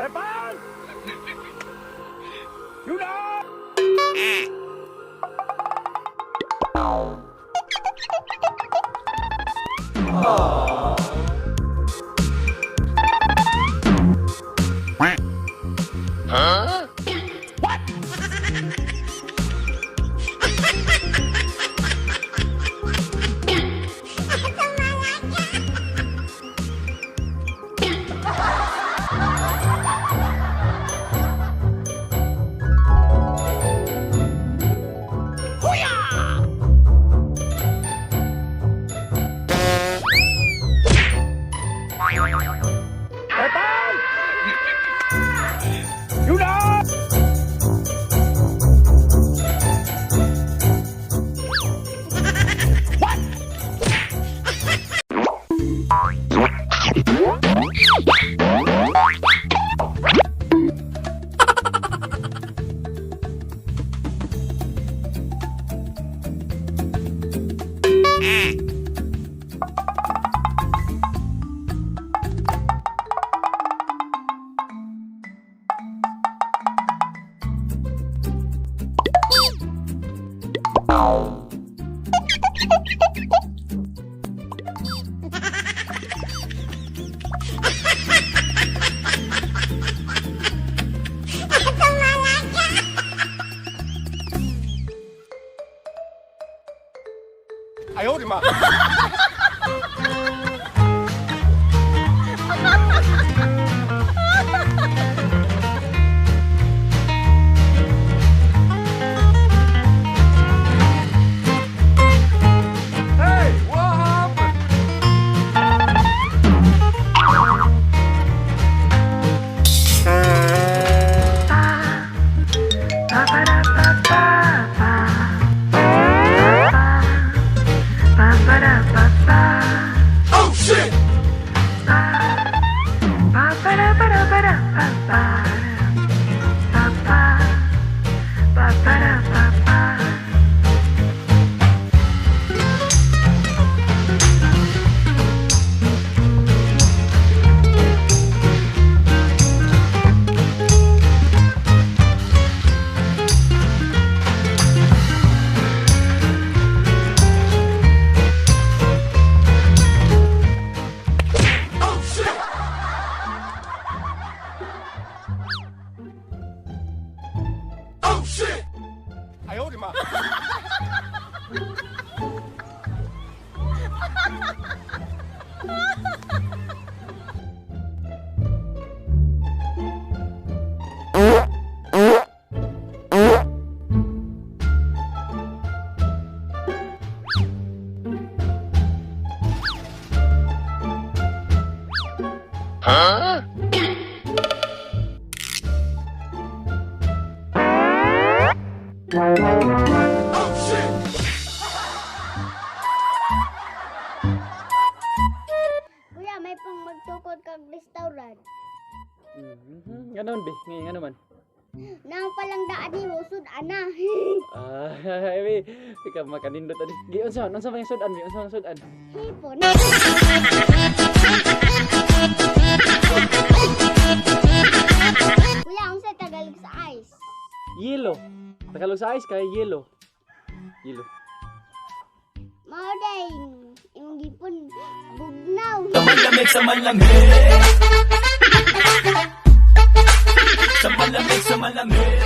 Stefan! Yuna! Huh? What? Stefan! Yuna! What? 哎呦我的妈！Hey, what happened? Oh shit! Oh shit! Oh shit! 哎呦我的妈！ Huh? Oh shit! Kuya, may pang magtukod kag restaurant. Ganon be, ngayon nga naman. Nang palang daan ni mo, sud ana. Ah, be, ikaw makanindot ani. Gi unsa man, unsa man yung sudan, be? Unsa man sudan? Hipon. Kuya, unsa Tagalog sa ice? Yelo. Tagalog sa ice kay yelo. Yelo. Mao day, imong gipon bugnaw. Malamig sa malamig. Sa malamig, sa malamig.